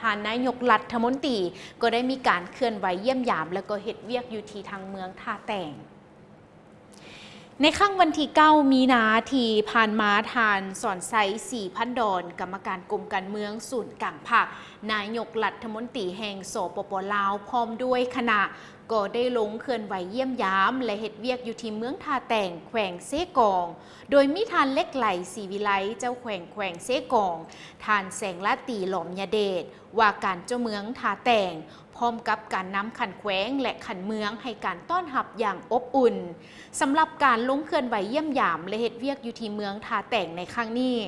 ທ່ານນາຍົກລັດຖະມົນຕີກໍໄດ້ມີການເຄື່ອນໄຫວຢ້ຽມຢາມ ແລະ ກໍເຮັດວຽກຢູ່ທີ່ທາງເມືອງທ່າແຕງ. ໃນຄ່ຳວັນທີເກົ້າມີນາທີ່ຜ່ານມາ, ທ່ານ ສອນໄຊ ສີພັນດອນ ກຳມະການກົມການເມືອງສູນກາງພັກ, ນາຍົກລັດຖະມົນຕີແຫ່ງ ສປປ ລາວ ພ້ອມດ້ວຍຄະນະ ກໍໄດ້ລົງເຄື່ອນໄຫວຢ້ຽມຢາມ ແລະ ເຮັດວຽກຢູ່ທີ່ເມືອງທ່າແຕງ ແຂວງເຊກອງ, ໂດຍມີທ່ານ ເລັກໄຫຼ ສີວິໄລ ເຈົ້າແຂວງແຂວງເຊກອງ, ທ່ານ ແສງລາຕີ ຫຼອມຍະເດດ ວ່າການເຈົ້າເມືອງທ່າແຕງ, ພ້ອມກັບການນຳຂັ້ນແຂວງ ແລະ ຂັ້ນເມືອງ ໃຫ້ການຕ້ອນຮັບຢ່າງອົບອຸ່ນ. ສຳລັບການລົງເຄື່ອນໄຫວຢ້ຽມຢາມ ແລະ ເຮັດວຽກຢູ່ທີ່ເມືອງທ່າແຕງໃນຄັ້ງນີ້,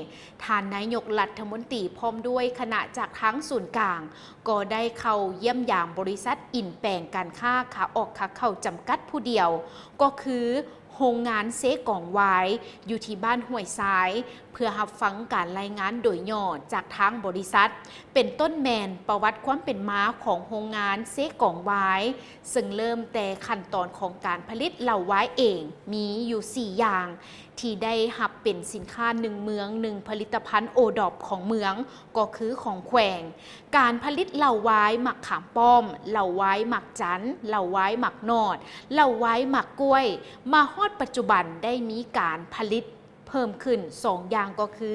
ທ່ານນາຍົກລັດຖະມົນຕີ ພ້ອມດ້ວຍຄະນະຈາກທາງສູນກາງ ກໍໄດ້ເຂົ້າຢ້ຽມຢາມບໍລິສັດອິນແປງການຄ້າຂາອອກຂາເຂົ້າຈຳກັດຜູ້ດຽວ, ກໍຄືໂຮງງານເຊກອງຫວາຍ ຢູ່ທີ່ບ້ານຫ້ວຍຊາຍ, ເພື່ອຮັບຟັງການລາຍງານໂດຍຫຍໍ້ຈາກທາງບໍລິສັດ, ເປັນຕົ້ນແມ່ນປະຫວັດຄວາມເປັນມາຂອງໂຮງງານເຊກອງຫວາຍ, ເຊິ່ງເລີ່ມແຕ່ຂັ້ນຕອນຂອງການຜະລິດເຫຼົ້າຫວາຍເອງ ມີຢູ່ສີ່ຢ່າງ ທີ່ໄດ້ຮັບເປັນສິນຄ້າໜຶ່ງເມືອງໜຶ່ງຜະລິດຕະພັນໂອດອບຂອງເມືອງ ກໍຄືຂອງແຂວງ, ການຜະລິດເຫຼົ້າຫວາຍໝາກຂາມປ້ອມ, ເຫຼົ້າຫວາຍໝາກຈັນ, ເຫຼົ້າຫວາຍໝາກໜອດ, ເຫຼົ້າຫວາຍໝາກກ້ວຍ, ມາຮອດປັດຈຸບັນໄດ້ມີການຜະລິດເພີ່ມຂຶ້ນສອງຢ່າງ ກໍຄື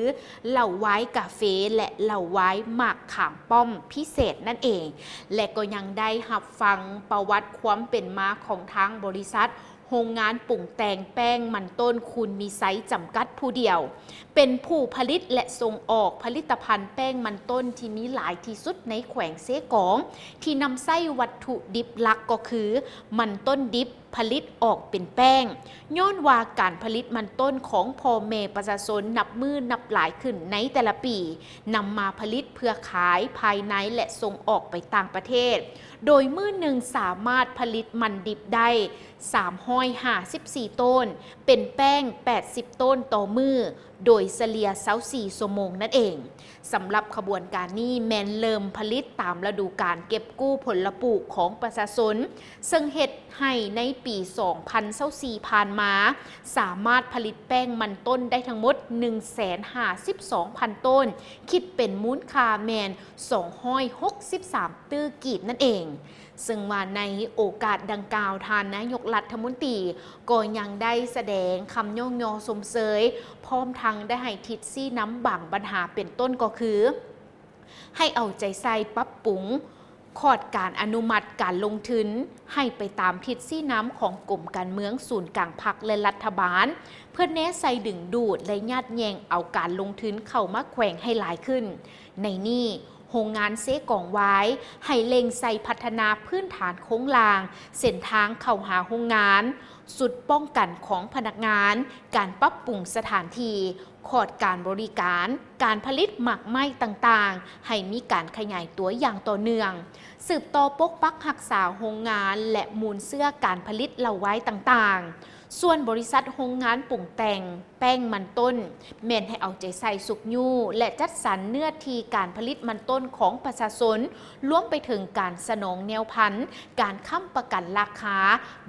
ເຫຼົ້າຫວາຍກາເຟ ແລະ ເຫຼົ້າຫວາຍໝາກຂາມປ້ອມພິເສດນັ້ນເອງ ແລະ ກໍຍັງໄດ້ຮັບຟັງປະຫວັດຄວາມເປັນມາຂອງທາງບໍລິສັດ ໂຮງງານປຸງແຕ່ງແປ້ງມັນຕົ້ນຄູນມີໄຊຈຳກັດຜູ້ດຽວ, ເປັນຜູ້ຜະລິດ ແລະ ສົ່ງອອກຜະລິດຕະພັນແປ້ງມັນຕົ້ນທີ່ມີຫຼາຍທີ່ສຸດໃນແຂວງເຊກອງ, ທີ່ນຳໃຊ້ວັດຖຸດິບຫຼັກກໍຄືມັນຕົ້ນດິບ ຜະລິດອອກເປັນແປ້ງ, ຍ້ອນວ່າການຜະລິດມັນຕົ້ນຂອງພໍ່ແມ່ປະຊາຊົນນັບມື້ນັບຫຼາຍຂຶ້ນໃນແຕ່ລະປີ, ນຳມາຜະລິດເພື່ອຂາຍພາຍໃນ ແລະ ສົ່ງອອກໄປຕ່າງປະເທດ, ໂດຍມື້ໜຶ່ງສາມາດຜະລິດມັນດິບໄດ້ ສາມຮ້ອຍຫ້າສິບສີ່ໂຕນ, ເປັນແປ້ງແປດສິບໂຕນຕໍ່ມື້, ໂດຍສະເລ່ຍຊາວສີ່ຊົ່ວໂມງນັ້ນເອງ. ສຳລັບຂະບວນການນີ້ແມ່ນເລີ່ມຜະລິດຕາມລະດູການເກັບກູ້ຜົນລະປູກຂອງປະຊາຊົນ, ເຊິ່ງເຮັດໃຫ້ໃນປີສອງພັນຊາວສີ່ຜ່ານມາ ສາມາດຜະລິດແປ້ງມັນຕົ້ນໄດ້ທັງໝົດໜຶ່ງແສນຫ້າສິບສອງພັນໂຕນ, ຄິດເປັນມູນຄ່າແມ່ນສອງຮ້ອຍຫົກສິບສາມຕື້ກີບນັ້ນເອງ. ເຊິ່ງວ່າໃນໂອກາດດັ່ງກ່າວ, ທ່ານນາຍົກລັດຖະມົນຕີກໍຍັງໄດ້ສະແດງຄຳຍ້ອງຍໍຊົມເຊີຍ, ພ້ອມທັງໄດ້ໃຫ້ທິດຊີ້ນຳບາງບັນຫາ ເປັນຕົ້ນກໍຄື ໃຫ້ເອົາໃຈໃສ່ປັບປຸງຂອດການອະນຸມັດການລົງທຶນ ໃຫ້ໄປຕາມທິດຊີ້ນຳຂອງກົມການເມືອງສູນກາງພັກ ແລະ ລັດຖະບານ, ເພື່ອແນໃສ່ດຶງດູດ ແລະ ຍາດແຍ່ງເອົາການລົງທຶນເຂົ້າມາແຂວງໃຫ້ຫຼາຍຂຶ້ນ. ໃນນີ້, ໂຮງງານເຊກອງຫວາຍ ໃຫ້ເລັ່ງໃສ່ພັດທະນາພື້ນຖານໂຄງລ່າງ, ເສັ້ນທາງເຂົ້າຫາໂຮງງານ, ຊຸດປ້ອງກັນຂອງພະນັກງານ, ການປັບປຸງສະຖານທີ່, ຂອດການບໍລິການ, ການຜະລິດໝາກໄມ້ຕ່າງໆ ໃຫ້ມີການຂະຫຍາຍຕົວຢ່າງຕໍ່ເນື່ອງ, ສືບຕໍ່ປົກປັກຮັກສາໂຮງງານ ແລະ ມູນເຊື້ອການຜະລິດເຫຼົ້າຫວາຍຕ່າງໆ. ສ່ວນບໍລິສັດໂຮງງານປຸງແຕ່ງແປ້ງມັນຕົ້ນ ແມ່ນໃຫ້ເອົາໃຈໃສ່ຊຸກຍູ້ ແລະ ຈັດສັນເນື້ອທີ່ການຜະລິດມັນຕົ້ນຂອງປະຊາຊົນ, ລວມໄປເຖິງການສະໜອງແນວພັນ, ການຄ້ຳປະກັນລາຄາ,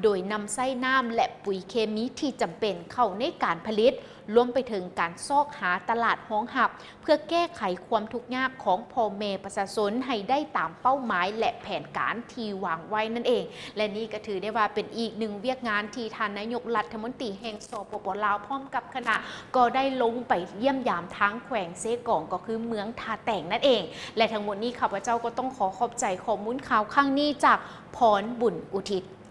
ໂດຍນຳໃຊ້ນ້ຳ ແລະ ປຸຍເຄມີທີ່ຈຳເປັນເຂົ້າໃນການຜະລິດ, ລວມໄປເຖິງການຊອກຫາຕະຫຼາດຮອງຮັບ ເພື່ອແກ້ໄຂຄວາມທຸກຍາກຂອງພໍ່ແມ່ປະຊາຊົນໃຫ້ໄດ້ຕາມເປົ້າໝາຍ ແລະ ແຜນການທີ່ວາງໄວ້ນັ້ນເອງ. ແລະ ນີ້ກໍຖືໄດ້ວ່າເປັນອີກໜຶ່ງວຽກງານທີ່ທ່ານນາຍົກລັດຖະມົນຕີແຫ່ງ ສປປ ລາວ ພ້ອມກັບຄະນະ ກໍໄດ້ລົງໄປຢ້ຽມຢາມທາງແຂວງເຊກອງ ກໍຄືເມືອງທ່າແຕງນັ້ນເອງ. ແລະ ທັງໝົດນີ້ຂ້າພະເຈົ້າກໍຕ້ອງຂໍຂອບໃຈຂໍ້ມູນຂ່າວຄັ້ງນີ້ຈາກພອນບຸນອຸທິດ.